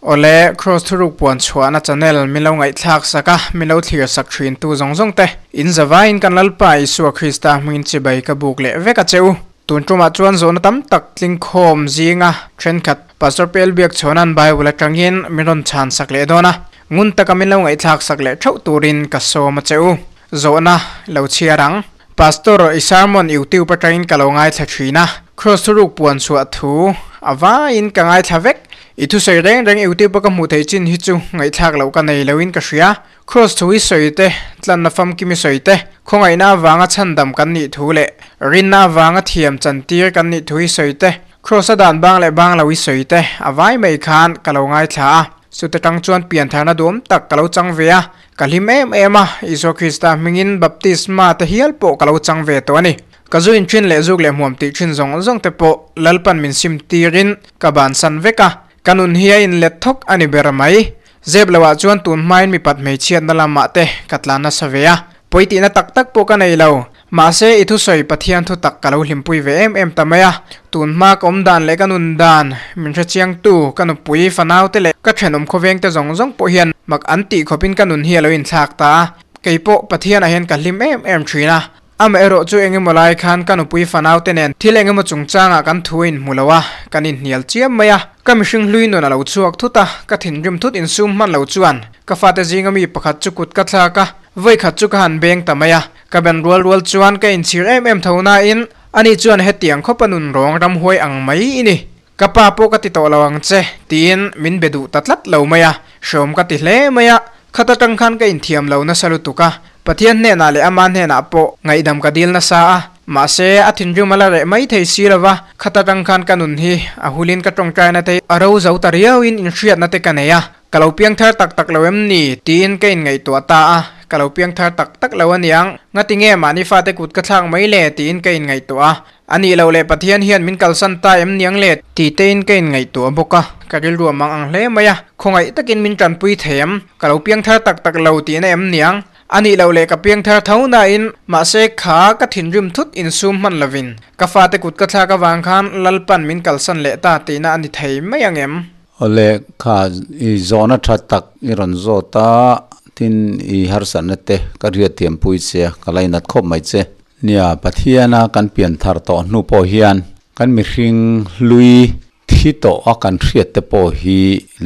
Awle, Kraws thuruk puan chhuahna channel min lo ngaihthlak sak a, min lo thlir sak thin tu zawng zawng te, in zavaiin kan Lalpa Isua Krista hmingin chibai ka buk leh vek a che u. Tun tumah chuan zawhna tam tak tlingkhawm zinga thenkhat Pastor Pel Biakchhawna'n Bible atangin min rawn chhan sak leh dawn a, ngun taka min lo ngaihthlak sak leh theuh turin ka sawm a che u. Zawhna lo chhiar ang. Pastor, i sermon YouTube atangin ka lo ngaithla thin a, Kraws thuruk puan chhuah thu a vaiin ka ngaithla vek. I thusawi reng reng YouTube a ka hmuh theih chin hi chu ngaihthlak loh ka nei loin ka hria. Kraws thu i sawi te, tlanna famkim i sawi te, khawngaihna avanga chhandam kan nih thu leh rinna avanga thiam chantir kan nih thu i sawi te, Kraws a dan bang leh bang lo i sawi te a vai mai khan ka lo ngaithla a. Chute tang chuan piantharna duhawm tak ka lo chang ve a, ka hlim em em a, Isua Krista hmingin baptisma te hial pawh ka lo chang ve tawh a ni. Ka zu in thin leh zuk leh hmuam tih thin zawng zawng te pawh Lalpan min sim tirin ka bansan vek a, ka nun hi a inlet thawk a ni ber mai. Zep loah chuan tun hmain mipat hmeichhiatna lamah te ka tlan nasa ve a, pawi tihna tak tak pawh ka nei lo. Mahse, i thusawi Pathian thu tak ka lo hlimpui ve em em ta mai a, tun hma ka awm dan leh ka nun dan, min hrechiangtu, ka nupui, fanaute leh ka thenawm khawvengte zawng zawng pawh hian mak an tih khawpin ka nun hi a lo inthlak ta a. Kei pawh Pathianah hian ka hlim em em thin a. Amaherawh chu engemaw lai khan ka nupui fanaute nen thil engemaw chungchangah kan thu a inhmu lo a, kan inhnial chiam mai a. Ka mihring hlui nun a lo chhuak thut a, ka thinrim thut insum hman lo chuan ka fate zinga mi pakhat chu kut ka thlak a, Vawikhat chu ka han beng ta mai a, ka ben rual rual chuan ka inchhir em em tho nain ani chuan hetiang khawpa nun rawng ramhuai ang mai i ni. Ka pa pawh ka ti tawh lo ang che tiin min be duh ta tlat lo mai a, hreawm ka ti hle mai a, khat atang khan ka inthiam lo nasa lutuk a, Pathian hnenah leh ama hnenah pawh ngaihdam ka dil nasa a, mahse a thinrim a la reh mai thei si lova, khat atang khan ka nun hi a hulin ka tawngtaina te a ro zo ta riauin inhriatna te ka nei a. Ka lo piang thar tak tak lo em ni? tiin ka inngaihtuah ta a, ka lo piang thar tak tak lo aniang, ngati nge mahni fate kut ka thlak mai le? tiin ka inngaihtuah a, a nih loh leh Pathian hian min kalsan ta em niang le? Ti tein ka inngaihtuah bawk a, ka rilru a mang ang hle mai a, khawngaih takin min tanpui thei em? Ka lo piang thar tak tak lo tihna em niang? A nih loh leh ka piang thar tho nain, mahse kha ka thinrim thut insum hman lovin ka fate kut ka thlak avang khan Lalpan min kalsan leh ta tihna a ni thei mai ang em? Awle, kha i zawhna tha tak i rawn zawt a, tin i harsatna te ka riat thiam pui che a, ka lainat khawp mai che. Nia, Pathiana kan pian thar tawh hnu pawh hian kan mihring hlui thi tawh a kan hriat te pawh hi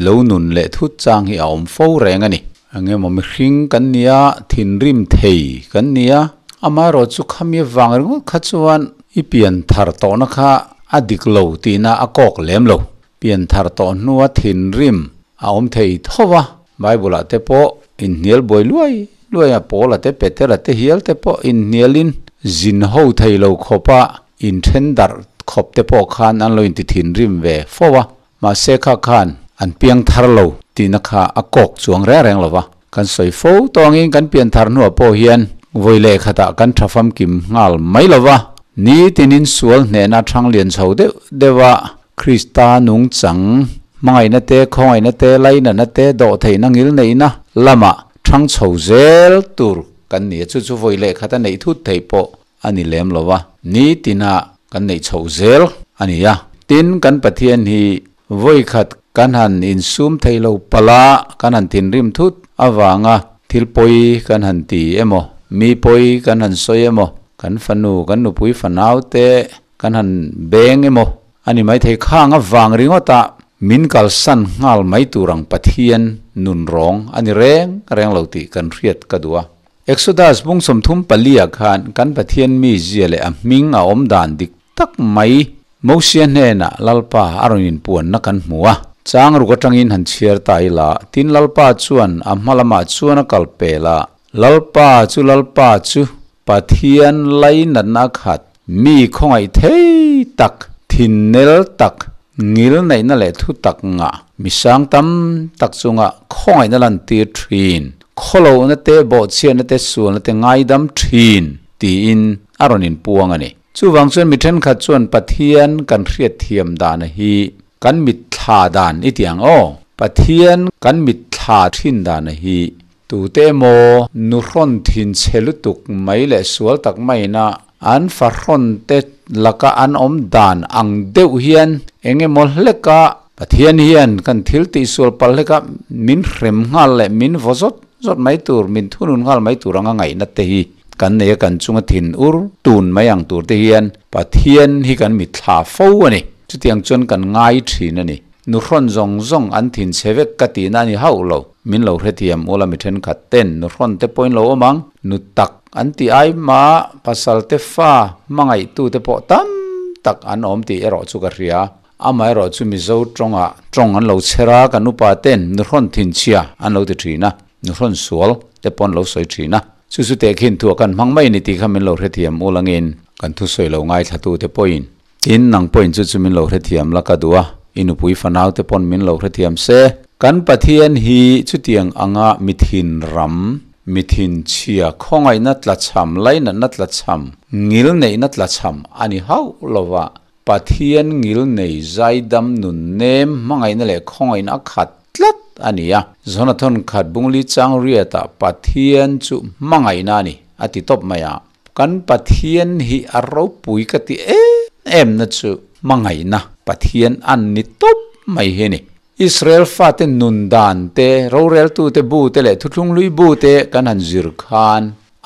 lo nun leh thut chang hi a awm fo reng a ni. Engemaw mihring kan nia, thinrim thei kan nia, amaherawh chu khami vang ringawt kha chuan i pian thar tawhna kha a dik lo tihna a kawk lem lo. Pian thar tawh hnua thinrim a awm thei tho va, Bible-ah te pawh inhnial buai luai luai a, Paula te, Petera te hial te pawh inhnialin zin ho thei lo khawpa inthen darh khawp te pawh khan an lo inti thinrim ve fo a, mahse kha khan an piang thar lo tihna kha a kawk chuang reng reng lo va. Kan sawi fo tawngin kan pian thar hnuah pawh hian vawi leh khatah kan tha famkim nghal mai lo va, nitinin sual hnehna thang lian chho deuh deuh a, Krista nungchang, hmangaihna te, khawngaihna te, lainatna te, dawhtheihna ngilneihna lamah thang chho zel tur kan ni a, chu chu vawi leh khat a neih thut theih pawh a ni lem lo va, nitina kan neih chhoh zel a ni a. Tin, kan Pathian hi vawi khat kan han insum thei lo palh a, kan han thinrim thut avanga thil pawi kan han ti emaw, mi pawi kan han sawi emaw, kan fanu, kan nupui fanau te, Kan han beng emaw a ni maithei khang avang ringawt a, min kalsan nghal mai tur ang Pathian nun rawng a ni reng reng lo tih kan hriat ka duh a. Exodus bung 34 ah khan kan Pathian mizia leh a hming a awm dan dik tak mai Mosia hnenah Lalpa a rawn inpuanna kan hmu a. Chang ruk atangin han chhiar ta ila, tin Lalpa chuan a hma lamah chuan a kal pel a, Lalpa chu Lalpa chu Pathian lainatna a khat Mi khawngaih thei tak, thinnel tak, ngil neihna leh thu tak ngah, mi sang tam tak chunga khawngaihna lantir thin, khawlohna te, bawhchhiatna te, sualna te ngaidam thin tiin a rawn inpuang a ni. Chuvang chuan mi thenkhat chuan Pathian kan hriatthiam dana hi kan mitthla dan i ti ang aw. Pathian kan mitthla thin dana hi Tute emaw nu hrawn thin chhe lutuk mai leh sual tak maina an fa hrawn te laka an awm dan ang deuh hian eng emaw hleka Pathian hian kan thil tihsual palh hleka min hrem nghal leh min vaw zawt zawt mai tur, min thunun nghal mai tur anga ngaihna te hi kan nei a, kan chunga thin ur tun mai ang tur te hian Pathian hi kan mitthla fo a ni. Chutiang chuan kan ngai thin a ni. Nuhrawn zawng zawng an thin chhe vek ka tihna a ni hauh lo. Min lo hrethiam ula mi thenkhat ten nuhrawn te pawhin lo awm ang. Nu tak an tih ai mah pasal te fa hmangaihtu te pawh tam tak an awm tih erawh chu ka hria. Amaherawh chu Mizo tawngah tawng an lo chher a, kan upa ten nuhrawn thinchhia an lo ti thin a, nuhrawn sual te pawh an lo sawi thin a. Chu chu tehkhin thuah kan hmang mai ni tih kha min lo hrethiam ul angin kan thusawi lo ngaithla te pawhin tin nang pawhin chu chu min lo hrethiam la ka duh a, i nupui fanau te pawn min lo hrethiam se. Kan Pathian hi chutiang anga mi thin ram, mi thinchhia khawngaihna tlachham, lainatna tlachham, ngil neihna tlachham a ni hauh lova. Pathian ngil nei zaidam nun nem hmangaihna leh khawngaihna a khat tlat a ni a. Jonathan khat bungli chang riatah Pathian chu hmangaihna a ni a ti tawp mai a. Kan Pathian hi a ropui ka ti em em na chu hmangaihna Pathian an ni tawp mai hi a ni. Israel fate nun dan te, roreltute bu te leh thuthlung hlui bu te kan han zir khan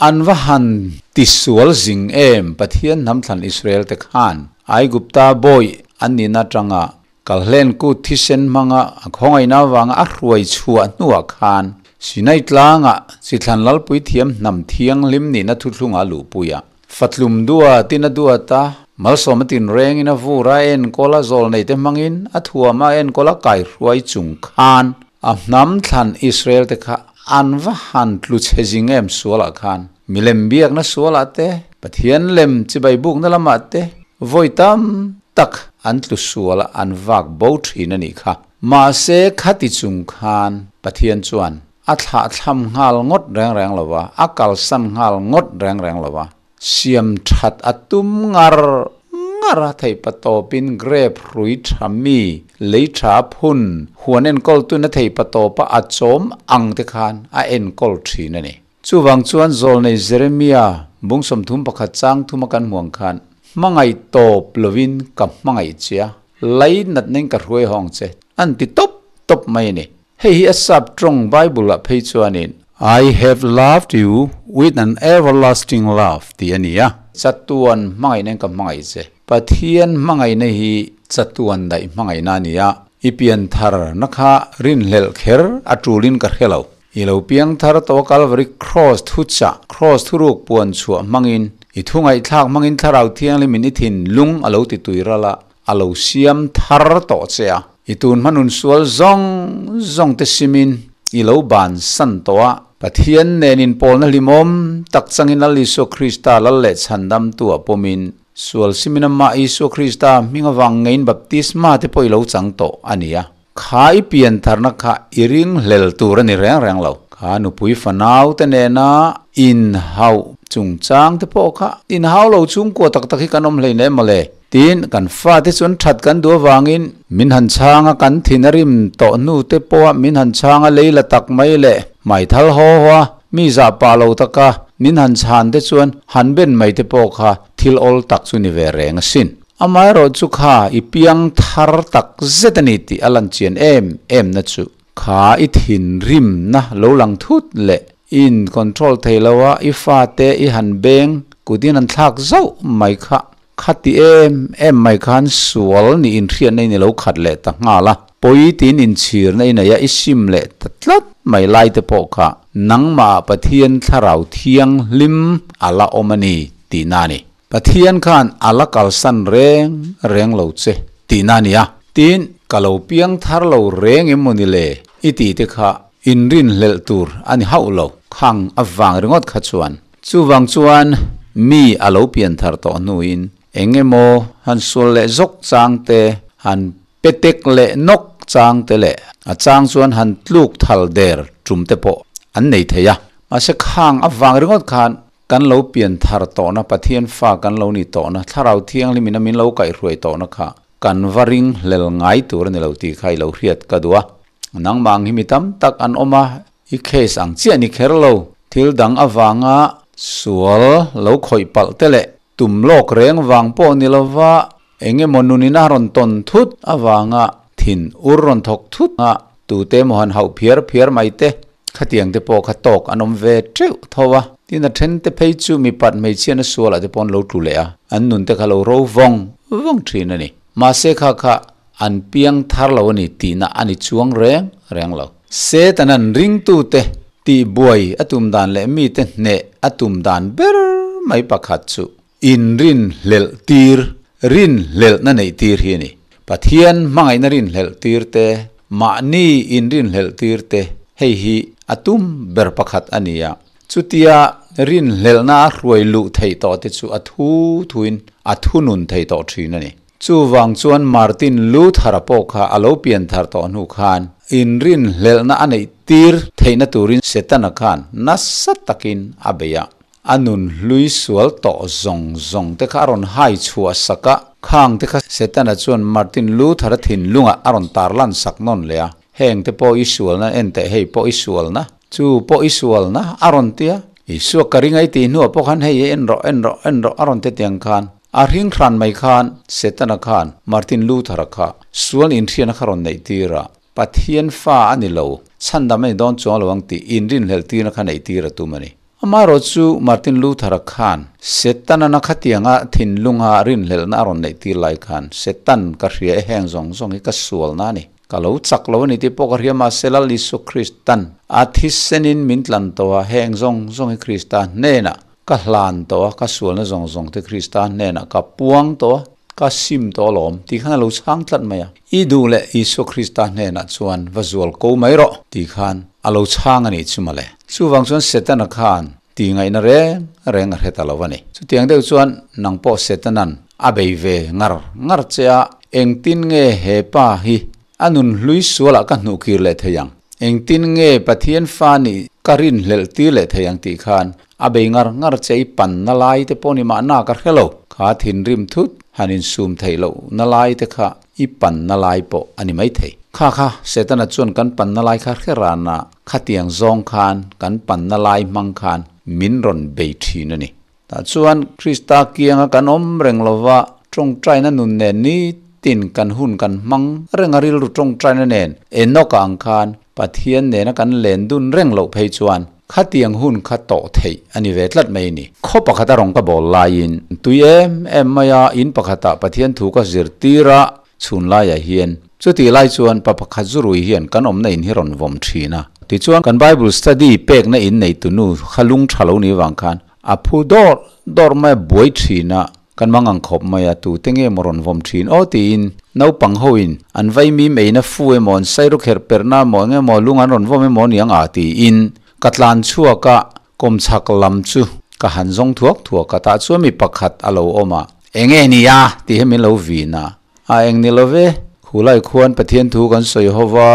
an va han tisual zing em, Pathian hnam thlan Israel te khan Aigupta bawi an nihna atanga kalhlen kut thisen hmanga a khawngaihna avanga a hruai chhuah hnuah khan Sinai tlangah chithlan lalpui thiam hnam thianghlim nihna thuthlunga luhpui a. Fatlum dua tin a duat a, malsawm a tinrengin a vur a enkawl a zawl nei te hmangin a thuam a enkawl a kaihruai chung khan a hnam thlan Israel te kha an va han tlu chhe zing em sualah khan milem biakna sualah te, Pathian lem chibai bukna lamah te vawi tam tak an tlu sual a an vak bo thin a nih kha. Mahse khati chung khan Pathian chuan A thlahthlam nghal ngawt reng reng lo va, a kalsan nghal ngawt reng reng lo va. Siam that a tum ngar ngar a, theihpa tawpin grape hrui tha mi, lei tha a phun, huan enkawltuin a theihpa tawpa a chawm ang te khan a enkawl thin a ni. Chuvang chuan zawlnei Jeremia bung 31 chang thuma kan hmuang khan, Hmangaih tawp lovin ka hmangaih che a, lei natna in ka hruai hawng che, an ti tawp tawp mai a ni. Hei hi a sap tawng Bible ah phei chuanin. I have loved you with an everlasting love tih a ni a. Chatuan hmangaihna in ka hmangaih che. Pathian hmangaihna hi chatuan daih hmangaihna a ni a. I pian thar na kha rinhlelh kher a tulin ka hre lo. I lo piang thar tawh a Calvary Cross thu chah, Cross thuruk puan chhuah hmangin, i thu ngaihthlak hmangin Thlarau Thianghlimin i thinlung a lo ti tui ral a. A lo siam thar tawh che a. I tun hmanun sual zawng zawng te simin i lo ban san tawh a. Pathian nen inpawlna hlimawm tak changin Lal Isua Krista lal leh chhandamtu ah pawmin sual simin amah Isua Krista hming avang ngeiin baptisma te pawh i lo chang tawh a ni a. Kha i pian tharna kha i ringhlel tur a ni reng reng lo. Kha nupui fanau te nena inhauh chungchang te pawh kha inhau lo chhungkua tak tak hi kan awm hleinem mawle. Tin, kan fate chuan that kan duh avangin min han chhang a, kan thin a rim tawh hnu te pawha min han chhang a, lei la tak mai leh hmaithal haw haw a, mi zah pah lo taka min han chhan te chuan han ben mai te pawh kha thil awl tak chu ni ve reng asin. Amaherawh chu kha i piang thar tak zet a ni tih a lan chian em em na chu kha i thinrimna lo lang thut leh i in control thei lo a, i fate i han beng kutin an thlak zauh mai kha. Khati em em mai khan sual nih inhriatna in i lo khat leh ta nghal a, pawi tiin inchhirna i nei a, i sim leh ta tlat mai lai te pawh kha nangmah Pathian thlarau thianghlim a la awm a ni tihna a ni. Pathian khan a la kalsan reng reng lo che tihna a ni a. Tin, ka lo piang thar lo reng em maw ni le i tih te kha inrinhlelh tur a ni hauh lo, khang avang ringawt kha chuan. Chuvang chuan mi a lo pian thar tawh hnuin eng emaw han sual leh zawk chang te, han petek leh nawk chang te leh a chang chuan han tluk thal der tum te pawh an nei thei a. Mahse khang avang ringawt khan kan lo pian thar tawhna, Pathian fa kan lo ni tawhna, Thlarau Thianghlimin a min lo kaihhruai tawhna kha kan va ring hlel ngai tur a ni lo tih kha i lo hriat ka duh a. Nangmah ang hi mi tam tak an awm a, I case ang chiah ni kher lo, thil dang avanga sual lo khawih palh te leh tum lawk reng vang pawh ni lova eng emaw nunin a rawn tawn thut avanga Thin ur rawn thawk thut a, tute emaw han hauh phiar phiar mai te, khatiang te pawh kha tawk an awm ve teuh tho a. Tin a then te phei chu mipat hmeichhiatna sualah te pawh an lo tlu leh a, an nun te kha lo ro vawng vawng thin a ni. Mahse kha kha an piang thar lo a ni tihna a ni chuang reng reng lo. Setanan ringtute tihbuai a tum dan leh mite hneh a tum dan ber mai pakhat chu Inrinhlelh tir, rinhlelhna neih tir hi a ni. Pathian hmangaihna rinhlelh tir te, mahni inrinhlelh tir te, hei hi a tum ber pakhat a ni a. Chutia rinhlelhna a hruai luh theih tawh te chu a thu thuin a thunun thei tawh thin a ni. Chuvang chuan Martin Luther-a pawh kha a lo pian thar tawh hnu khan inrinhlelhna a neih tir theihna turin Setana khan nasa takin a bei a. A nun hlui sual tawh zawng zawng te kha a rawn hai chhuah sak a, khang te kha Setana chuan Martin Luther-a thinlungah a rawn tarlan sak nawn leh a, Heng te pawh i sualna en teh, hei pawh i sualna, chu pawh i sualna, a rawn ti a. Isua ka ring ai tih hnuah pawh khan hei en rawh, en rawh, en rawh a rawn ti tiang khan a hring hran mai khan Setana khan Martin Luther-a kha sual inhriatna kha rawn neih tir a, Pathian fa a ni lo, chhandam a ni dawn chuang lo ang tih inrinhlelh tirna kha neih tir a tum a ni. Amaherawh chu Martin Luther-a khan Setana-na khatianga thinlunga rinhlelhna a rawn neih tir lai khan, Setan, ka hria e heng zawng zawng hi ka sualna a ni. Ka lo chak lo a ni tih pawh ka hria mahse Lal Isua Kristan a thisenin min tlan tawh a, heng zawng zawng hi Krista hnenah ka hlan tawh a, ka sualna zawng zawng te Krista hnenah ka puang tawh a, ka sim tawh alawm tih khan a lo chhang tlat mai a. I duh leh Isua Krista hnenah chuan va zual ko mai rawh tih khan a lo chhang a nih chu mawle. Chuvang chuan Setana khan ti ngaihna reng reng a hre ta lo a ni. Chutiang deuh chuan nang pawh Setanan a bei ve ngar ngar che a, engtin nge he pa hi a nun hlui sualah ka hnuh kir leh thei ang? Engtin nge Pathian fa nih ka rinhlelh tir leh thei ang tih khan a bei ngar ngar che i panna lai te pawh ni mahna ka hre lo. Kha thinrim thut han insum theih loh na lai te kha i panna lai pawh a ni maithei. Kha kha Setana chuan kan panna lai kha hre ran a, khatiang zawng khan kan panna lai hmang khan min rawn bei thin a ni. Tah chuan Krista kianga kan awm reng lova tawngtaina nun nen nitin kan hun kan hmang reng a, rilru tawngtaina nen Enoch-a ang khan Pathian nena kan len dun reng loh phei chuan Khatiang hun kha tawh theih a ni ve tlat mai ni. Khaw pakhata rawn ka bawl laiin tui em em mai a, in pakhatah Pathian thu ka zirtir a, chhun laiah hian. Chutih lai chuan pa pakhat zurui hian kan awmna in hi rawn vawm thin a. Tichuan kan Bible study pekna in neitunu kha lung tha lo ni vang khan a phu dawrh dawrh mai a, buai thin a. Kan mang ang khawp mai a, tute nge maw rawn vawm thin aw tiin naupang hoin an vaimim eina fu emaw an sairu kherh perhna emaw eng emaw lung an rawn vawm emaw niang a tiin ka tlan chhuak a, kawmchhak lam chu ka han zawng thuak thuak a, tah chuan mi pakhat a lo awm a, enge ni a tih hi min lo vin a, A eng ni lo ve, khulai khuan Pathian thu kan sawi ho va,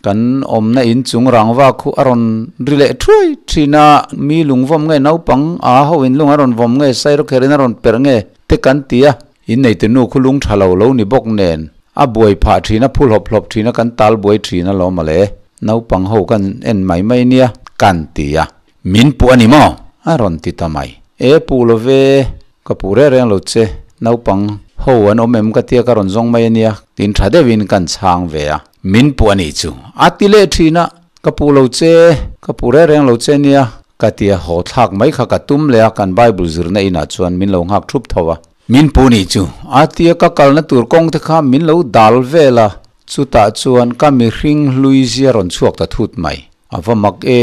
kan awmna in chung rangva khu a rawn ri leh thuai thin a, mi lungvawm nge naupang a ho in lung a rawn vawm nge sairawkher in a rawn perh nge te kan ti a, in nei tunu khu lung tha lo lo ni bawk nen a buai phah thin a, phu hlawp hlawp thin a, kan tal buai thin a lawm ale, naupang ho kan en mai mai nia kan ti a, min puh a ni maw? a rawn ti ta mai. E puh lo ve. Ka puh reng reng lo che, naupang ho an awm em ka tia ka rawn zawng mai a nia, tin tha deuhin kan chhang ve a. Min puh a nih chu, a ti leh thin a, ka puh lo che, ka puh reng reng lo che nia, ka tia haw thlak mai kha ka tum leh a, kan Bible zirna inah chuan min lo nghak thup tho a. Min puh nih chu, a tia ka kalna tur kawng te kha min lo dal vel a, chutah chuan ka mihring hlui zia rawn chhuak ta thut mai, a va mak e,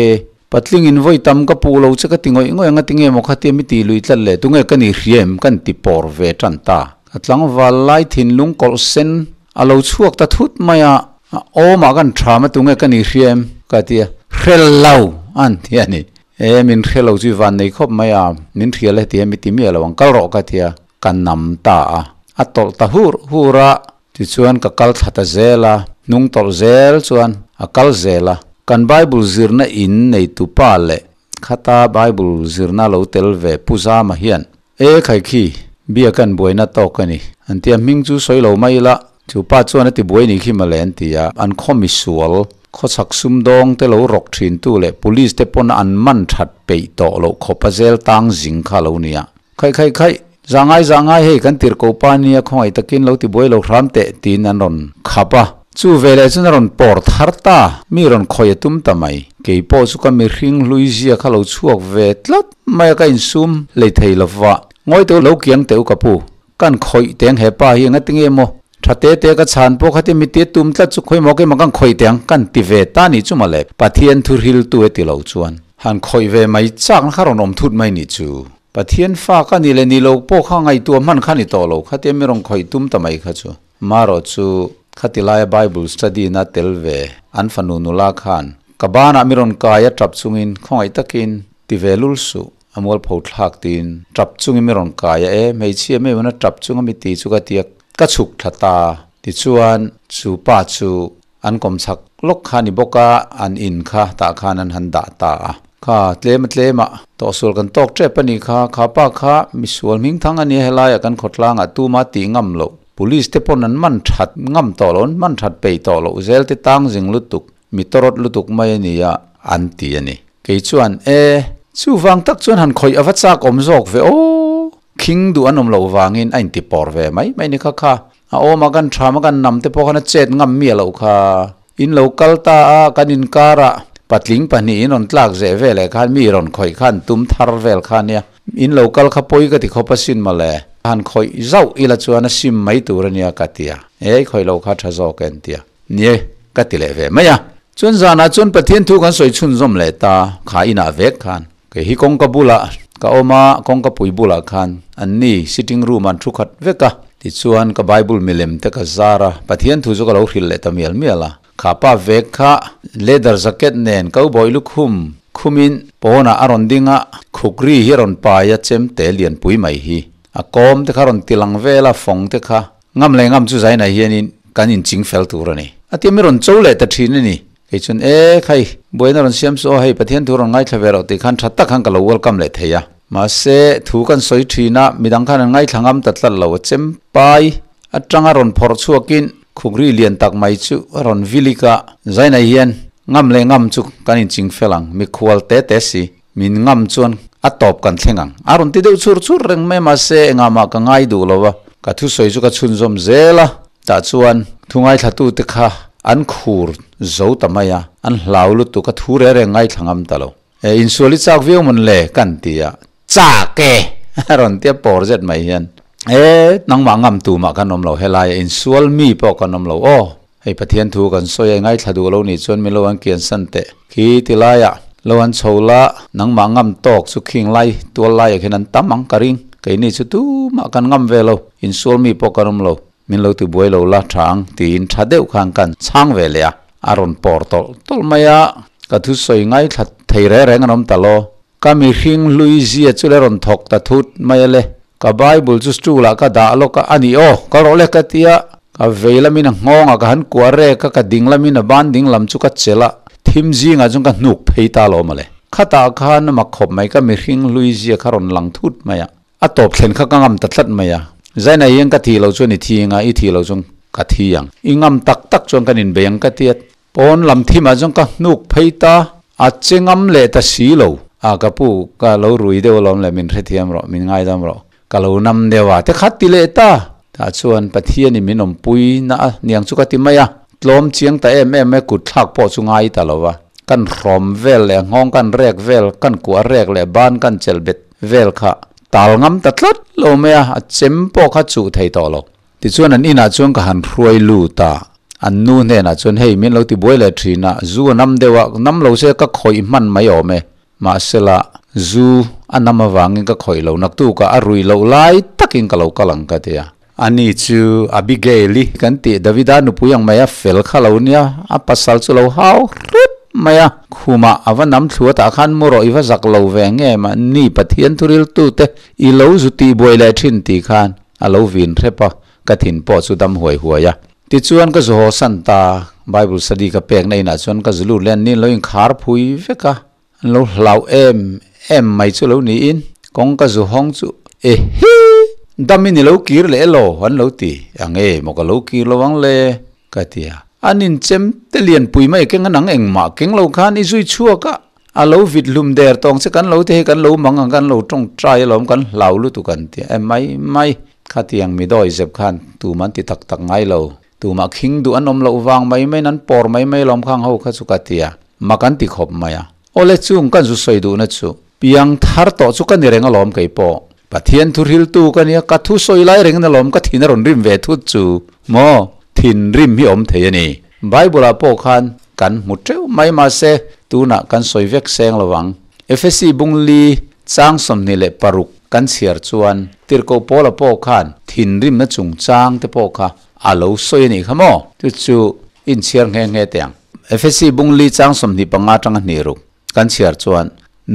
Patling in vawi tam ka puh lo che ka ti ngawih ngawih ang a ti nge maw khatia mi ti lui tlat le tunge ka ni hria em kan ti pawr ve tan ta. Ka tlangval lai thinlung kawlh sen a lo chhuak ta thut mai a, a awmah kan tham a tunge ka ni hria em ka ti a, hrel lo an ti a ni. E min hre lo chu i van nei khawp mai a, min hria le heti hian mi ti miah lo ang kal rawh ka ti a, ka nam ta a, a tawlh ta hur hur a, Tichuan ka kal thla ta zel a, hnung tawlh zel chuan a kal zel a. Kan Bible zirna in neitu pa leh khata Bible zirna lo tel ve Pu Zama hian, E khaikhi, bia kan buaina tawk a ni. An tia hming chu sawi lo mai ila, chu pa chuan a ti buai ni khi mawle an ti a, an khaw misual, khawchhak sumdawng te lo rawk thintu leh police te pawn an man that peih tawh loh khawp a zel tang zing kha lo nia. Khaih khaih khaih, zah ngai zah ngai hei kan tirh ko pa nia khawngaih takin lo ti buai lo hram teh tiin an rawn khap a. Chu veleh chuan a rawn pawr thar ta, mi rawn khawih a tum ta mai. Kei pawh chu ka mihring hlui zia kha lo chhuak ve tlat mai a, ka insum hlei thei lo va. Ngawi teh u lo kiang teh u ka pu, kan khawih teng he pa hi enga tinge maw? Tha te te ka chhan pawh kha ti mi tia tum tlat chu khawi maw keimah kan khawih teh ang kan ti ve ta nih chu mawle. Pathian thu hriltu e ti lo chuan han khawih ve mai chakna kha rawn awm thut mai nih chu. Pathian fa ka ni leh ni lo pawh kha ngaihtuah hman kha ni tawh lo khatia mi rawn khawih tum ta mai kha chu. Marawh chu khati laia Bible study na tel ve an fanu nula khan ka banah mi rawn kai a tap chungin khawngaih takin ti ve lul suh a mualpho thlak tiin tap chungin mi rawn kai a e hmeichhia mai vana tap chunga mi ti chu ka tia ka chhuk thla ta tichuan chu pa chu An kawmchhak lawk kha ni bawk a, an in kha tah khan an han dah ta a. Kha, tlem a tlem a, tawhsual kan tawk tep a nih kha, kha pa kha misual hming thang a nia helaiah kan khawtlangah tuma tih ngam loh, police te pawn an man that ngam tawh loh, an man that peih tawh loh zel te tang zing lutuk, mi tawrawt lutuk mai a nia an ti a ni. Kei chuan, E, chuvang tak chuan han khawih a va chak awm zawk ve aw, khing duh an awm loh vangin a inti pawr ve mai mai ni kha kha. A awm a, kan tham a, kan nam te pawh khan a chet ngam miah loh kha. In lo kal ta a, kan inkar ah patling pahnih in rawn tlak zeh veleh khan mi rawn khawih khan tum thar vel kha nia. In lo kal kha pawi ka ti khawp asin mawle. Han khawih zauh ila chuan a sim mai tur ania ka ti a. Ei khawih lo kha tha zawk en tia. Nie, ka ti leh ve mai a. Chuan zanah chuan Pathian thu kan sawi chhunzawm leh ta, kha inah vek khan. Kei hi kawngka bulah ka awm a, kawngka pui bulah khan an ni sitting room an thu khat vek a. Tichuan ka Bible milem te ka zar a, Pathian thu chu ka lo hrilh leh ta mial mial a. Kha pa vek kha leather jacket nen cowboy lukhum khumin pawnah a rawn ding a, khukri hi a rawn pai a, chemte lianpui mai hi a kawm te kha a rawn ti lang vel a, fawng te kha ngam leh ngam chu zainah hianin kan inching fel tur a ni. A tia mi rawn cho leh ta thin a ni. Kei chuan, E khai, buaina rawn siam chu aw hei, Pathian thu rawn ngaithla ve rawh tih khan tha tak khan ka lo welcome leh thei a. Mahse, thu kan sawi thin a, midang khan an ngaithla ngam ta tlat lo. A chempai atanga rawn phawrh chhuakin khukri lian tak mai chu a rawn vilik a. Zainai hian ngam leh ngam chu kan inching fel ang, mikhual te te si, min ngam chuan a tawp kan thleng ang. A rawn ti deuh chur chur reng mai, mahse engah mah ka ngai duh lo va, ka thusawi chu ka chhunzawm zel a. Tah chuan thu ngaithlatute kha an khur zo ta mai a, an hlau lutuk a, thu reng reng ngaithla ngam ta lo. E, insual i chak viau mawn le? kan ti a, Chak e! a rawn ti a, pawr zet mai hian. E, nangmah ngam tu mah kan awm lo, helaia insual mi pawh kan awm lo aw. Hei Pathian thu kan sawi a, i ngaithla duh lo nih chuan min lo an kian san teh. Khi ti laiah lo an chho la, nangmah ngam tawk chu khing lai tual laiah khian an tam ang ka ring. Keini chu tumah kan ngam ve lo, insual mi pawh kan awm lo. Min lo ti buai lo la tha ang tiin tha deuh khan kan chhang ve leh a, a rawn pawr tawlh tawlh mai a, ka thusawi ngaithla thei reng reng an awm ta lo. Ka mihring hlui zia chu le rawn thawk ta thut mai a le, ka Bible chu stool ah ka dah lawk a, a ni aw, ka rawh le ka ti a, ka vei lamin a nghawng ah ka han kuah rek a, ka ding lamin a ban ding lam chu ka chelh a, thim zingah chuan ka hnuk phei ta lo mawle. Khatah khan a mak khawp mai, ka mihring hlui zia kha rawn lang thut mai a. A tawp thlen kha ka ngam ta tlat mai a. Zaina hian ka thih loh chuan i thi anga, i thih loh chuan ka thi ang. I ngam tak tak chuan kan inbei ang ka ti a. Pawn lam thimah chuan ka hnuk phei ta, a che ngam leh ta si lo. A ka pu, ka lo rui deuh alawm le, min hrethiam rawh, min ngaidam rawh. Ka lo nam deuh a, te kha ti leh ta. Tah chuan Pathianin min awmpui na a niang chu ka ti mai a. Tlawm chiang ta em em e, kut thlak pawh chu ngai ta lo va. Kan hrawm vel leh nghawng kan rek vel, kan kuah rek leh ban kan chelh bet vel kha tal ngam ta tlat lo mai a, a chem pawh kha chuh thei tawh lo. Tichuan an inah chuan ka han hruai lut a, an nu hnenah chuan hei min lo ti buai leh thin a, zu a nam deuh a, nam lo se ka khawih hman mai awm e, mahsela zu a nam avangin ka khawih lo, naktukah a rui loh lai takin ka lo kal ang ka ti a. Ani chu Abigail-i kan tih Davida nupui ang mai a fel kha lo nia, a pasal chu lo hau hrep mai a. Khumah a va nam thlu a tah khan mu rawh i va zak lo ve nge mahni Pathian thuriltute i lo zu tih buai leh thin tih khan a lo vin hrep a, ka thin pawh chu dam huai huai a. Tichuan ka zu haw san ta, Bible study ka pekna inah chuan ka zu lut leh a, ni lo inkhar phui vek a, An lo hlau em em mai chu lo niin kawng ka zu hawng chu ehe! Dam in i lo kir leh elaw? An lo ti. A nge maw ka lo kir lo ang le? Ka ti a. An inchem te lianpui mai keng a nang engmah keng lo khan i zui chhuak a, a lo vit hlum der tawng che kan lo te hi kan lo mang ang kan lo tawngtai alawm kan hlau lutuk an ti a. E mai mai, khatiang mi dawi zep khan tum an ti tak tak ngai lo. Tumah khing duh an awm loh vang mai maiin an pawr mai mai lawm khang ho kha chu ka ti a, mak an ti khawp mai a. Awle chung kan zu sawi duhna chu piang thar tawh chu ka ni reng alawm kei pawh. Pathian thu hriltu ka nia, ka thu sawi lai rengin alawm ka thin a rawn rim ve thut chu maw? Thin rim hi awm thei a ni. Bible ah pawh khan kan hmu teuh mai mahse tunah kan sawi vek seng lo ang. Efesi bungli chang 26 kan chhiar chuan Tirhkoh Paula pawh khan thinrimna chungchang te pawh kha a lo sawi a nih kha maw? Chu chu inchhiar nghe nghe teh ang. Efesi bungli chang 25 atanga hnih ruk kan chhiar chuan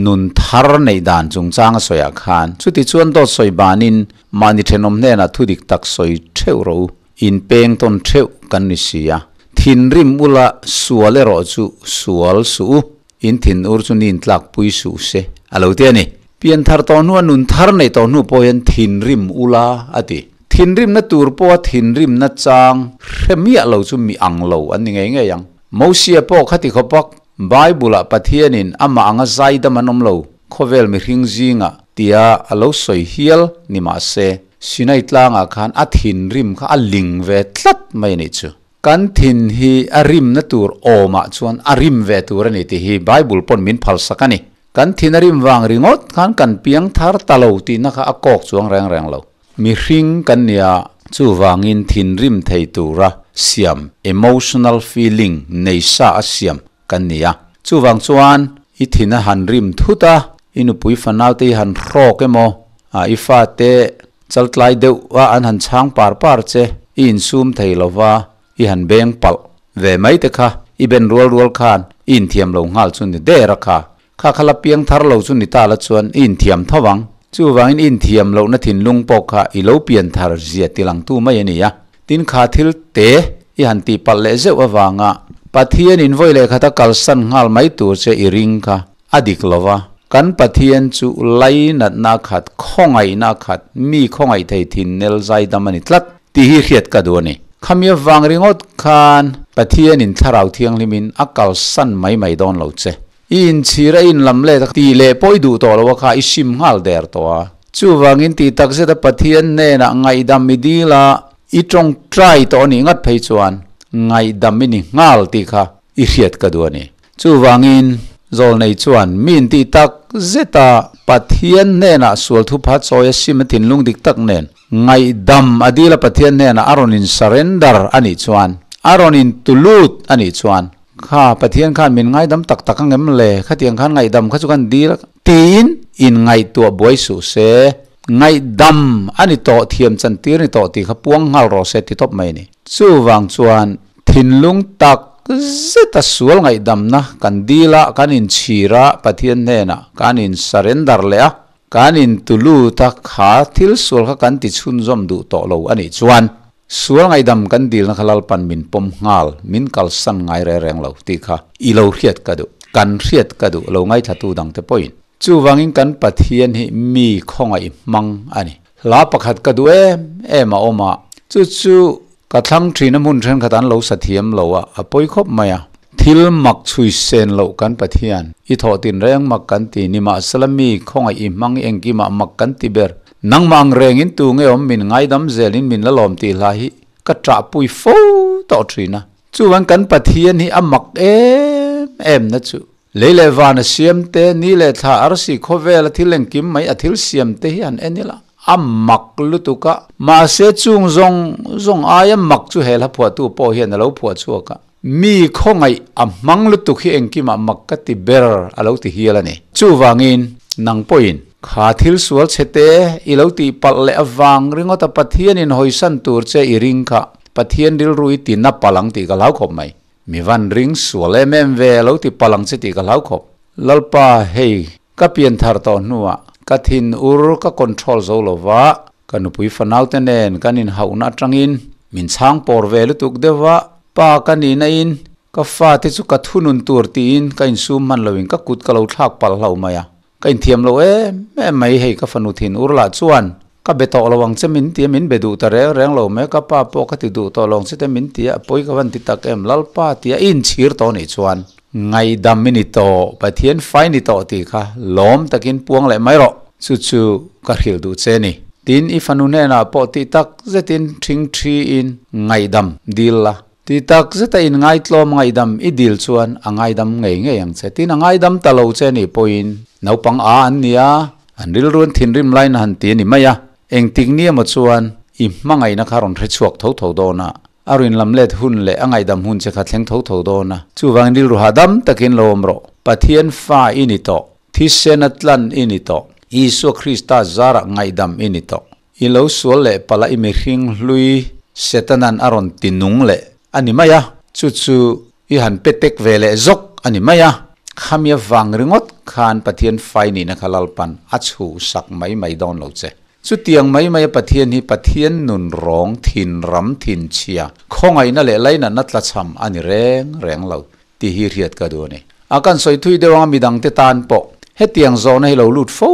nun thar neih dan chungchang a sawiah khan chuti chuan dawt sawi banin mahni thenawm hnenah thu dik tak sawi theuh rawh u, inpeng tawn theuh kan ni si a. Thinrim ula sual erawh chu sual suh u, in thinur chu nin tlak pui suh se a lo ti a ni. Pian thar tawh hnua nun thar neih tawh hnu pawh hian thinrim ula a ti. Thinrimna tur pawha thinrimna chang hre miah lo chu mi ang lo an ni ngei ngei ang. Mosia pawh khati khawpak Bible-ah Pathianin amah anga zaidam an awm lo, khawvel mihring zingah tia a lo sawi hial ni mah se, Sinai tlangah khan a thinrim kha a ling ve tlat mai a nih chu. Kan thin hi a rimna tur awmah chuan a rim ve tur a ni tih hi Bible pawn min phalsak a ni. Kan thin a rim vang ringawt khan kan piang thar ta lo tihna kha a kawk chuang reng reng lo. Mihring kan nia, chuvangin thinrim thei tura siam, emotional feeling, nei sa a siam kan ni a. Chuvang chuan i thin a han rim thut a, i nupui fanaute i han hrawk emaw, i fate chaltlai deuh a an han chhang par par che, i insum thei lova i han beng palh ve mai te kha, i ben rual rual khan i inthiam lo nghal chu ni der a kha. Kha kha la piang thar lo chu ni ta la chuan i inthiam tho ang. Chuvangin i inthiam lohna thinlung pawh kha i lo pian thar zia tilangtu mai a ni a. Tin kha thil te i han tih palh leh zeuh avanga Pathian in vawi leh khata kalsan nghal mai tur che i ring kha a dik lo va. Kan Pathian chu lainatna khat, khawngaihna khat, mi khawngaih thei thin nel zaidam a ni tlat tih hi hriat ka duh a ni. Khami avang ringawt khan Pathian in Thlarau Thianghlimin a kalsan mai mai dawn lo che. I inchhir a inlam let a tih leh pawh i duh tawh lo a kha i sim nghal der tawh a. Chuvangin tih tak zet a Pathian hnenah ngaihdam i dil a, i tawngtai tawh a nih ngat phei chuan ngaihdam i ni nghal tih kha i hriat ka duh a ni. Chuvangin Zawlnei chuan mi intih tak zet a Pathian hnenah sual thupha chawi a sim a thinlung dik tak nen ngaihdam a dil a Pathian hnenah a rawn in surrender a nih chuan, a rawn in tulut a nih chuan Kha, Pathian khan min ngaidam tak tak ang em le? Khatiang khan ngaihdam kha chu kan dil a, tiin in ngaihtuah buai suh se. Ngaihdam a ni tawh, thiam chan tir ni tawh tih kha puang nghal rawh se ti tawp mai a ni. Chuvang chuan thinlung tak zeta sual ngaihdamna kan dil a, kan inchhir a, Pathian hnenah kan in surrender leh a, kan in tulut a, kha thil sual kha kan ti chhunzawm duh tawh lo a nih chuan Sual ngaihdam kan dilna kha Lalpan min pawm nghal, min kalsan ngai reng reng lo tih kha i lo hriat ka duh, kan hriat ka duh lo ngaithlatu dangte pawhin. Chuvangin kan Pathian hi mi khawngaih hmang a ni. Hla pakhat ka duh em em a awm a, chu chu ka thlang thin a hmun thenkhat an lo sa thiam lo a, a pawi khawp mai a. Thil mak chhui sen loh kan Pathian, i thawh tin reng mak kan ti, nimahsela mi khawngaih i hmang i engkimah mak kan ti ber. Nangmah ang rengin tu nge awm min ngaidam zelin min la lawm tih hla hi ka ṭahpui fo tawh ṭhin a. Chuan kan Pathian hi a mak em em na chu. Lei leh van a siam te, ni leh thla arsi khawvel a thil engkim mai a thil siam te hi han en ila a mak lutuk a. Mahse chung zawng zawng aia mak chu he hla phuahtu pawh hian a lo phuah chhuak a. Mi khawngaih a hmang lutuk hi engkimah mak ka ti ber a lo ti hial a ni. Chuvangin, nang pawhin kha thil sual chhe te i lo tih palh leh avang ringawta Pathianin hawisan tur che i ring kha Pathian rilru i ti na palh ang tih ka hlau khawp mai. Mi van ring sual em em ve a lo ti palh ang che tih ka hlau khawp. Lalpa, hei, ka pian thar tawh hnuah ka thin ur ka control zo lova, ka nupui fanaute nen kan inhauhna atangin min chhang pawr ve lutuk deuh va, Pa ka nih na in ka fa te chu ka thunun tur tiin ka insum hman lo in ka kut ka lo thlak palh hlo mai a, ka inthiam lo em em mai hei ka fanu thin ur lah chuan ka be tawh lo ang che min ti a min be duh ta reng reng lo mai ka pa pawh ka ti duh tawh lo ang che te min ti a a pawi ka van ti tak em Lalpa tia i inchhir tawh nih chuan ngaihdam i ni tawh Pathian fai ni tawh tih kha lawm takin puang leh mai rawh chu chu ka hrilh duh che ni. Tin, i fanu hnenah pawh tih tak zetin ṭhingṭhi in ngaihdam dil la. Tih tak zeta in ngaitlawm ngaihdam i dil chuan a ngaidam ngei ngei ang che. Tin, a ngaidam ta lo che nih pawhin naupang a an nia, an rilru an thinrim laiin a han ti a ni mai a. Engtik ni emaw chuan i hmangaihna kha rawn hre chhuak tho tho dawn a, a rin lam let hun leh a ngaihdam hun che kha thleng tho tho dawn a. Chuvangin rilru hahdam takin lo awm rawh. Pathian fa i ni tawh. Thisen a tlan i ni tawh. Isua Krista zarah ngaihdam i ni tawh. I lo sual leh palh a i mihring hlui Setanan a rawn ti nung leh a ni mai a, chu chu i han pe tek ve leh zawk a ni mai a. Khami avang ringawt khan Pathian fai nihna kha Lalpan a chhuhsak mai mai dawn lo che. Chutiang mai maia Pathian hi Pathian nun rawng thin ram thin chhia, khawngaihna leh lainatna tlachham a ni reng reng lo tih hi hriat ka duh a ni. A kan sawi thui deuh anga midangte tan pawh hetiang zawhna hi lo lut fo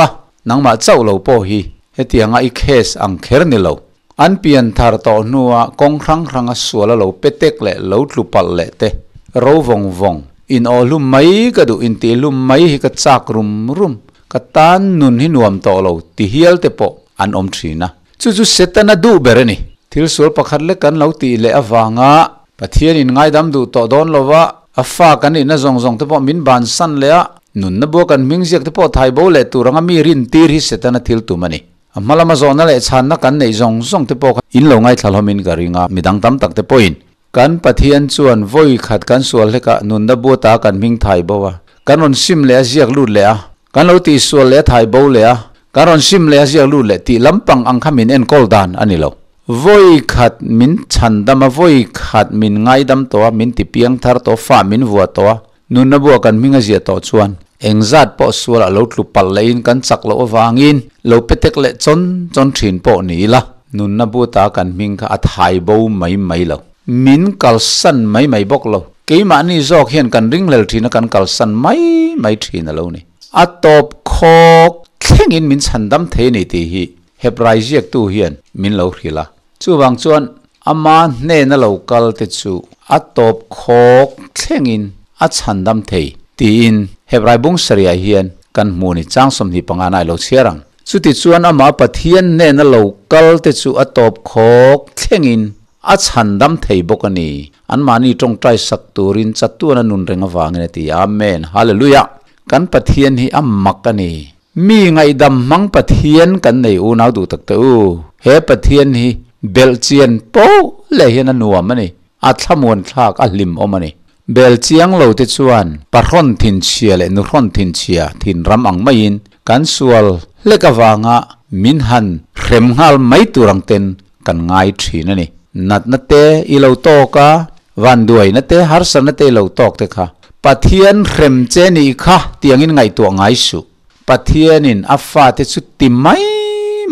a, nangmah chauh lo pawh hi hetianga i case ang kher ni lo. An pian thar tawh hnua kawng hrang hranga sual a lo pe tek leh lo tlu palh leh te, ro vawng vawng, in aw hlum mai ka duh, intih hlum mai hi ka chak rum rum, ka tan nun hi nuam tawh lo ti hial te pawh an awm thin a. Chu chu Setana duh ber a ni. Thil sual pakhat lek kan lo tih leh avanga Pathianin ngaidam duh tawh dawn lova a fa kan nihna zawng zawng te pawh min bansan leh a, nunna bua kan hming ziak te pawh thai bo leh tur anga mi rintir hi Setana thil tum a ni. A hma lama zawhna leh chhanna kan neih zawng zawng te pawh kha in lo ngaithla hlawmin ka ring a, midang tam tak te pawhin kan Pathian chuan vawi khat kan sual hlekah nunna bua ta kan hming thai bo a, kan rawn sim leh a ziak lut leh a, kan lo tihsual leh a thai bo leh a, kan rawn sim leh a ziak lut leh tih lampang ang kha min enkawl dan a ni lo. Vawi khat min chhandam a, vawi khat min ngaidam tawh a, min ti piang thar tawh a, fa min vuah tawh a, nunna buah kan hming a ziah tawh chuan engzat pawh sualah lo tlu palh lehin kan chak loh avangin lo pe tek leh chawn chawn thin pawh ni ila, nunna bu ta kan hming kha a thai bo mai mai lo. Min kalsan mai mai bawk lo. Keimahni zawk hian kan ringhlel thin a, kan kalsan mai mai thin a lo ni. A tawp khawk thlengin min chhandam thei a ni tih hi Hebrai ziaktu hian min lo hrilh a. Chuvang chuan ama hnena lo kal te chu a tawp khawk thlengin a chhandam thei tiin Hebrai bung sarihah hian kan hmu ni chang 25 nai lo chhiar ang. Chuti chuan amah Pathian hnena lo kal te chu a tawp khawk thlengin a chhandam thei bawk a ni. Anmahni tawngtai sak turin chatuan a nun reng avangin a ti. Amen. Hallelujah! Kan Pathian hi a mak a ni. Mi ngaihdam hmang Pathian kan nei unau duh tak teh u. He Pathian hi belh chian poh leh hian a nuam a ni. A thlamuan thlak a hlim awm a ni. Bel chiang lo te chuan pahrawn thinchhia leh nuhrawn thinchhia thin ram ang maiin kan sual hlek avanga min han hrem nghal mai tur ang ten kan ngai thin a ni. Natna te i lo tawk a, vanduaina te, harsatna te i lo tawk te kha Pathian hrem che nih kha tiangin ngaihtuah ngai suh. Pathianin a fate chu ti mai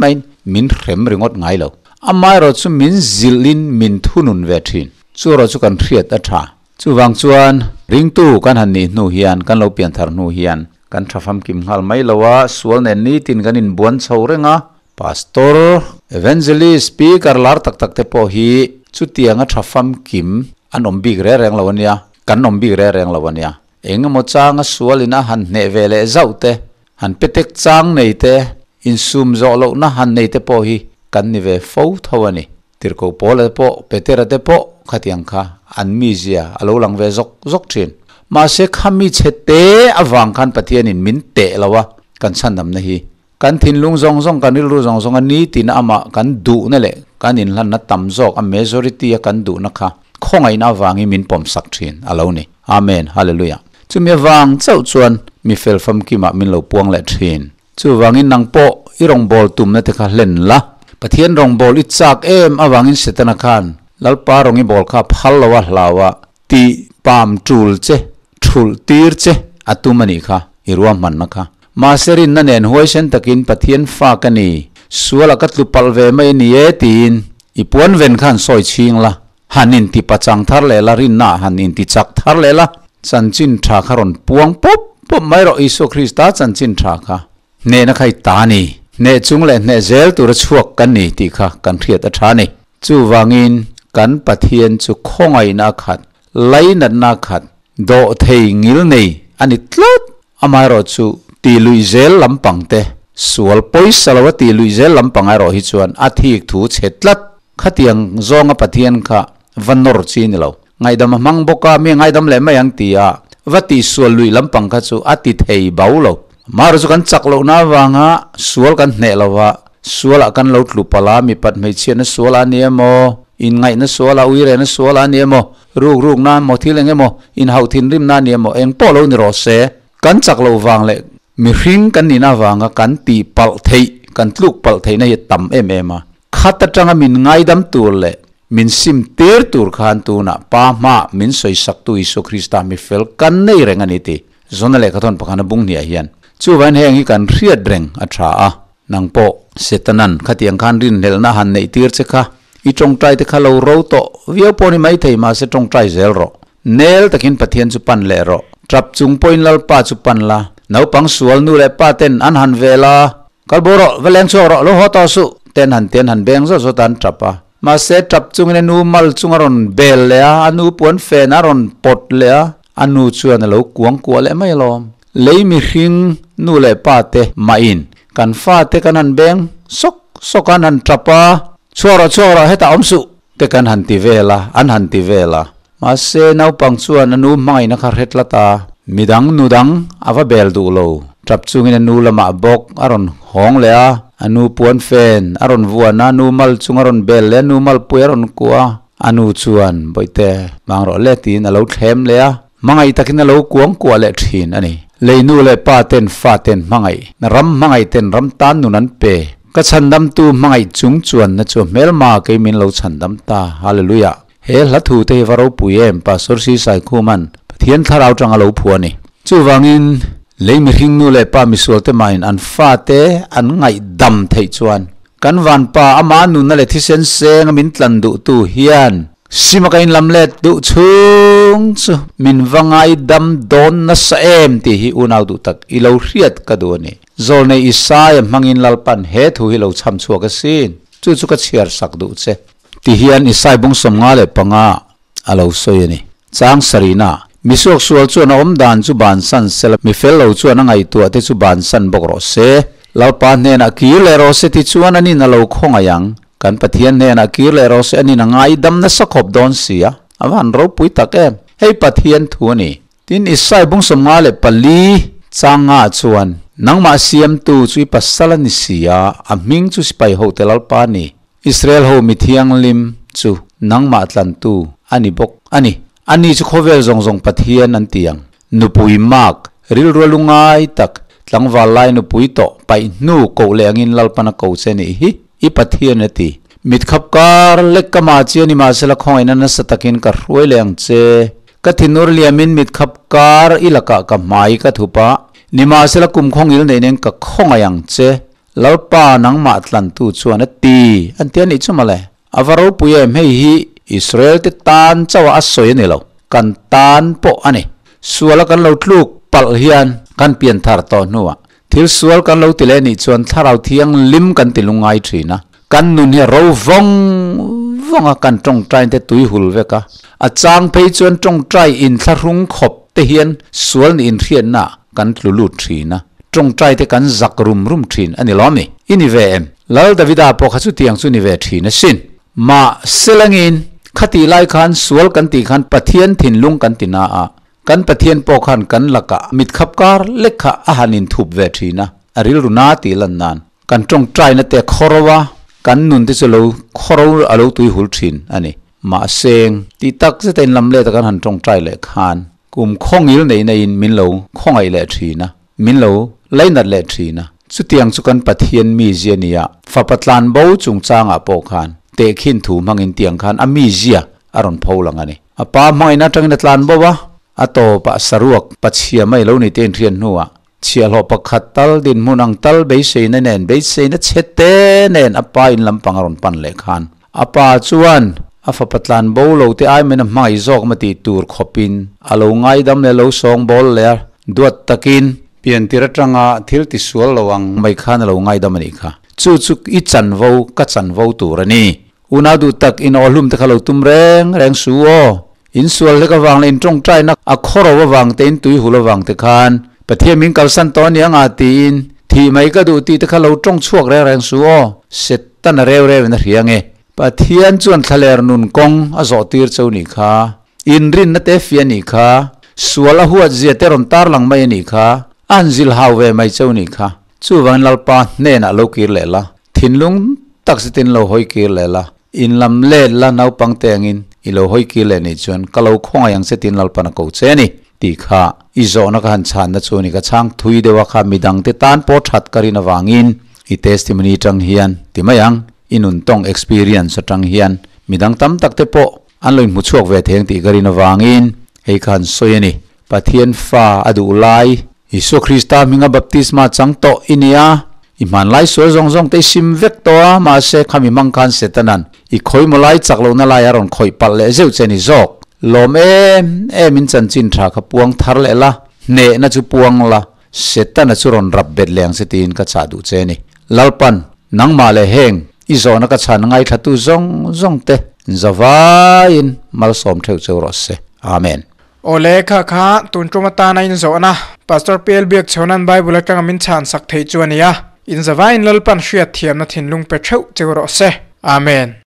maiin min hrem ringawt ngai lo. Amaherawh chu min zilhin min thunun ve thin. Chu erawh chu kan hriat a tha. Chuvang chuan ringtu kan han nih hnu hian, kan lo pianthar hnu hian kan tha famkim nghal mai lo a, sual nen nitin kan inbuan chho reng a, Pastor, Evangelist, Speaker lar tak tak te pawh hi chutianga tha famkim an awm bik reng reng lo a nia, kan awm bik reng reng lo a nia. Eng emaw changa sualin a han hneh ve leh zauh te, han pe tek chang nei te, insum zawh lohna han nei te pawh hi kan ni ve fo tho a ni. Tirhkoh Paula te pawh, Petera te pawh khatiang kha an mizia a lo lang ve zawk zawk thin. Mahse khami chhe te avang khan Pathianin min teh lo a, kan chhandamna hi Kan thinlung zawng zawng, kan rilru zawng zawng a nitin amah kan duhna leh kan inhlanna tam zawk, a majority a kan duhna kha khawngaihna avangin min pawmsak thin a lo ni. Amen. Hallelujah. Chumi avang chauh chuan mi fel famkimah min lo puang leh thin. Chuvangin nang pawh i rawngbâwl tumna te kha hlen la. Pathian rawngbâwl i châk em avangin Setana khan Lalpa rawngi bâwl kha phal lo a hlau a tih pam tul che, thulh tir che a tum a nih kha, i ruahmanna kha. Mahse rinna nen huaisen takin Pathian fa ka ni, sualah ka tlu palh ve mai a ni e tiin i puan ven kha han sawi chhing la, han inti pachang thar leh la, rinna ah han inti chak thar leh la, chanchin tha kha rawn puang pawp pawp mai rawh, Isua Krista chanchin tha kha hnehna kha i ta a ni, hneh chung leh hneh zel tura chhuak kan ni tih kha kan hriat a tha a ni. Chuvangin kan Pathian chu khawngaihna a khat, lainatna a khat, dawh thei ngil nei a ni tlat. Amaherawhchu tih luih zel lampang te, Sual pawisa lo a tih luih zel lampang erawh hi chuan a thik thu chhe tlat. Khatiang zawnga Pathian kha va nawr chi ni lo. Ngaihdam a hmang bawk a, mi a ngaidam leh mai ang ti a, va tihsual luih lampang kha chu a ti thei bau lo. Amaherawh chu kan chak lohna avanga sual kan hneh lo va, sualah kan lo tlu palh a, mipat hmeichhiatna sualah a ni emaw, inngaihna sualah, uirehna sualah a ni emaw, ruk rukna emaw, thil eng emaw, inhauh thinrimna a ni emaw, eng pawh lo ni rawh se. Kan chak loh vang leh mihring kan nihna avanga kan tih palh theih, kan tluk palh theihna hi a tam em em a. Khat atanga min ngaidam tur leh min sim tir tur khan tunah Pa hma min sawisaktu Isua Krista mi fel kan nei reng a ni tih Zona lehkhathawn pakhana bung hniah hian chuvain heng hi kan hriat reng a tha a. Nang pawh Setanan khatiang khan rinhlelhna han neih tir che kha i tawngtai te kha lo ro tawh viau pawh ni maithei mahse tawngtai zel rawh. Nel takin Pathian chu pan leh rawh. Tap chung pawhin Lalpa chu pan la. Naupang sual nu leh pa ten an han vel a. Kal bo rawh, va leng chhuak rawh, lo haw tawh suh! Ten han ten han beng zawt zawt a an tap a. Mahse tap chungin a nu mal chung a rawn bel leh a, a nu puan fen a rawn pawt leh a, a nu chuan a lo kuang kuah leh mai alawm. Lei mihring nu leh pa te mahin kan fate kan han beng sawk sawk a, an han tap a, Chhuak rawh, chhuak rawh, hetah awm suh! Te kan han ti vel a, an han ti vel a. Mahse, naupang chuan a nu hmangaihna kha hre tlat a, midang nu dang a va bel duh lo. Tap chungin a nu lamah bawk a rawn hawng leh a, a nu puan fen a rawn vuan a, nu mal chung a rawn bel leh a, nu malpui a rawn kuah a. A nu chuan, Bawihte, mang rawh le tiin a lo thlem leh a, hmangaih takin a lo kuang kuah leh thin a ni. Lei nu leh pa ten fa ten hmangaih, na ram hmangaih ten ram tan nun an pe. Ka chhandamtu hmangaih chung chuan na chu hmelma kei min lo chhandam ta. Hallelujah! He hla thu te hi va ropui em, Pastor Si Saikhuman Pathian thlarau tang a lo phu a ni. Chuvangin, lei mihring nu leh pa misual te mahin an fate an ngaihdam theih chuan, kan vanpa ama nunna leh thisen seng a min tlan duhtu hian sima ka inlam let duh chhung chu min va ngaidam dawn nasa em tih hi unau duh tak i lo hriat ka duh a ni. Zawlnei Isaia hmangin Lalpan he thu hi lo chham chhuak asin, chu chu ka chhiar sak duh che. Ti hian Isai bung 55 a lo sawi a ni. Chang sarihna, Mi suaksual chuan a awm dan chu bansan sela, mi fel lo chuan a ngaihtuah te chu bansan bawk rawh se. Lalpa hnenah kir leh rawh se ti chuan anin a lo khawngaih ang. Kan Pathian hnenah kir leh rawh se anin a ngaidam nasa khawp dawn si a. A va han ropui tak em! Hei Pathian thu a ni. Tin, Isai bung 54 changa chuan, Nangmah siamtu chu i pasal a ni si a, a hming chu sipai hote Lalpa a ni. Israel ho mi thianghlim chu nangmah tlantu a ni bawk a ni. Ani chu khawvel zawng zawng Pathian an ti ang. Nupui mak, rilru a lu ngai tak, tlangval lai nupui tawh paih hnu koh leh angin Lalpan a ko che nih hi, i Pathian a ti. Mitkhap kar lek ka mah chi a ni mahsela khawngaihna nasa takin ka hruai leh ang che. Ka thinur liamin mitkhap kar i lakah ka hmai ka thup a, nimahsela kum khawngil neih nen ka khawngaih ang che. Lalpa nangmah tlantu chuan a ti, an ti a nih chu mawle. A va ropui em, hei hi Israel te tan chauh a sawi a ni lo, kan tan pawh a ni. Suala kan lo tluk palh hian kan pian thar tawh hnuah thil sual kan lo ti leh nih chuan thlarau thianghlim kan ti lungngai thin a, kan nun hi a ro vawng vawng a, kan tawngtain te tui hul vek a. A chang phei chuan tawngtai inthlahrung khawp te hian sual nih inhriatna kan tlu lut thin a. Tawngtai te kan zak rum rum thin a ni lawm ni? I ni ve em? Lal Davida pawh kha chutiang chu ni ve thin asin. Mahse langin, khatih lai khan sual kan tih khan Pathian thinlung kan ti na a, kan Pathian pawh khan kan lakah mitkhap kar lek kha a han inthup ve thin a, a rilru na tih lan nan kan tawngtaina te khawro a, kan nun te chu lo khawro a lo tuihul thin a ni. Mahse, tih tak zeta inlamlet a kan han tawngtai leh khan Kum khawngil neihna in min lo khawngaih leh thin a, min lo lainat leh thin a. Chutiang chu kan Pathian mizia nia, fapa tlan bo chungchangah pawh khan tehkhin thu hmangin tiang khan a mizia a rawn pho lang a ni. A pa hmangaihna atangin a tlan bo a, a tawpah saruak pachhia mai lo ni te inhriat hnuah chhiahhlawh pakhat tal dinhmun ang tal beiseina nen beiseina chhe te nen a pa in lampang a rawn pan leh khan A pa chuan a fapa tlan bo lo te ai main a hmangaih zawk ma tih tur khawpin a lo ngaidam leh lo sawng bawl leh a, duat takin piantir atanga thil ti sual lo ang mai khan a lo ngaidam a nih kha. Chu chu i chanvo, ka chanvo tur a ni. Unau duh tak in aw hlum te kha lo tum reng reng su aw. In sual hlek avang leh in tawngtaina a khawro avang te in tuihul avang te khan Pathian min kalsan tawh a ni anga tiin. Thih mai ka duh tih te kha lo tawng chhuak reng reng suh aw, Setana reu reu in a hria nge. Pathian chuan thlaler nun kawng a zawh tir cheu nih kha, inrinna te fiah nih kha, sual a huat zia te rawn tarlang mai a nih kha, a han zil hau ve mai cheu nih kha. Chuvangin Lalpa hnenah lo kir leh la, thinlung tak zetin lo hawi kir leh la, in lam let la naupang te angin i lo hawi kir leh nih chuan ka lo khawngaih ang che tiin Lalpan a ko che a ni tih kha i zawhna ka han chhanna chu a ni. Ka chhang thui deuh a kha midangte tan pawh that ka rin avangin i testimony atang hian ti mai ang, i nuntawng experience atang hian midang tam tak te pawh an lo inhmu chhuak ve theng tih ka rin avangin hei kha han sawi a ni. Pathian fa a duh lai. Isua Krista hminga baptisma chang tawh i nia. I hmanlai sual zawng zawng te i sim vek tawh a, mahse khami hmang khan Setana'n i khawimaw lai chak lohna lai a rawn khawih palh leh zeuh che ni zawk. Lawm em em in chanchin tha kha puang thar leh la, hnehna chu puang la, Setana chu rawn rap bet leh ang che tiin ka chah duh che ni. Lalpan, nangmah leh heng i zawhna ka chhan ngaithlatu zawng zawng te zavaiin malsawm theuh cheu rawh se. Amen. Awle, kha kha tun tum atana inzawhna Pastor PL Biakchhawna'n Bible atanga min chhan sak theih chu a ni a, inzavain Lalpan hriatthiamna thinlung pe theuh cheu rawh se. Amen.